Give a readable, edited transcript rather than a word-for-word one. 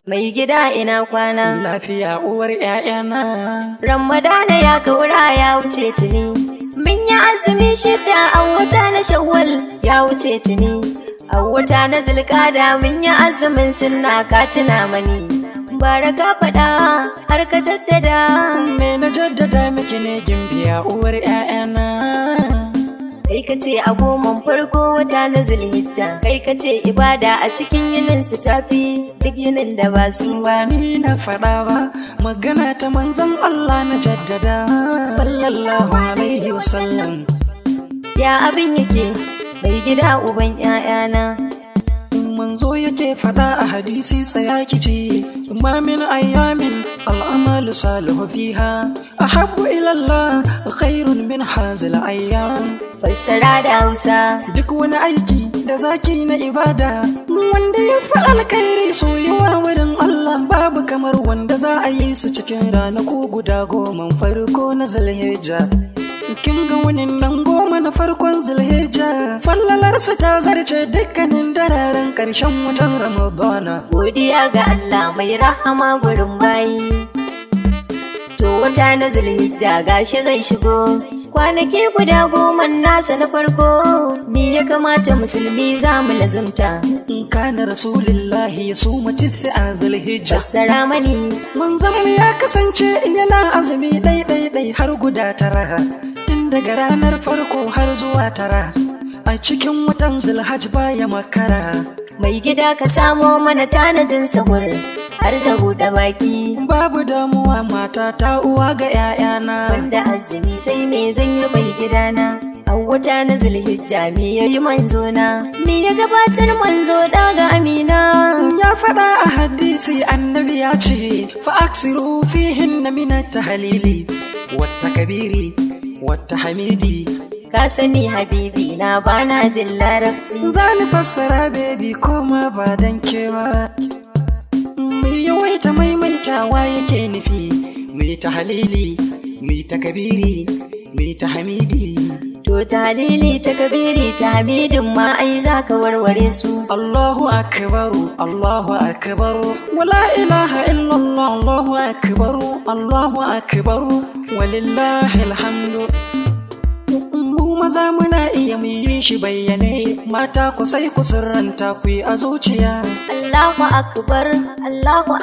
Mai gida, ina kwana? Lafiya, uwar ‘ya'yana. Ramadana ya kaura ya wuce tuni. Mun yi azumi 6 a wata na Shawwal, ya wuce tuni. A wata na Zulkada mun yi azumin sunna, ka tuna mani. Bara ka faɗa har ka jaddada. Me na jaddada miki ne, gimbiya uwar ‘ya'yana? Kai ka ce a goman farko wata na Zulhijja. Kai ka ce ibada a cikin yinin su tafi duk yinin da ba su Ba ni na faɗa ba, magana ta manzon Allah na jaddada. Sallallahu alaihi wasallam. Ya abin yake, mai gida uban 'ya'yana? Manzo yake faɗa a hadisi, tsaya kici: "Ma min ayyamin al'amalu salihu fiha ahabbu ila Allah khairun min hazil ayyam." Fassara da Hausa. Duk wani aiki da zaki na ibada wanda ya fi alkhairi, soyuwa wurin Allah, babu kamar wanda za a yi su cikin ranaku guda 10 farko na Zulhijja. Kin ga wani nan 10 na farkon Zulhijja, fallalarsa ta zarce dukkanin dararen ƙarshen watan Ramadana. Godiya ga Allah mai rahama gurin bayi. To, wata na Zulhijja gashi zai shigo. Kwanaki guda 10 nasa na farko, ni ya kamata musulmi za mu lazumta? Kana Rasulillahi yasumu tis'a Zulhijja. Fassara mani. Manzon ya kasance yana azumi ɗai ɗai ɗai har guda 9, tun daga ranar farko har zuwa 9 a cikin watan Zulhajj, baya makara. Mai gida, ka samo mana tanadin sahur har da buɗe baki. Babu damuwa, mata ta, uwa ga 'ya'yana. Wanda azumi sai me zan yi, mai gidana? A wata na Zulhijja me yayi manzo na? Me ya gabatar manzo daga Amina? Ya faɗa a hadisi, annabi ya ce: "Fa aksiru fihin min tahlili wata kabiri wata hamidi." Ka sani, habibi na, bana jin Larabci. Za ni fassara, baby, koma ba dan ke ba. Mai yawaita maimaitawa yake nufi, mai tahlili, mai takabiri, mai tahmidi. To, tahlili, takabiri, tahmidin ma ai zaka warware su. Allahu akbaru, Allahu akbaru, wala ilaha illallah, Allahu akbaru, Allahu akbaru, walillahi alhamdu. Mu maza muna iya mu yi shi bayyane, mata ku sai ku sirranta ku yi a zuciya. Allahu akbar, Allahu.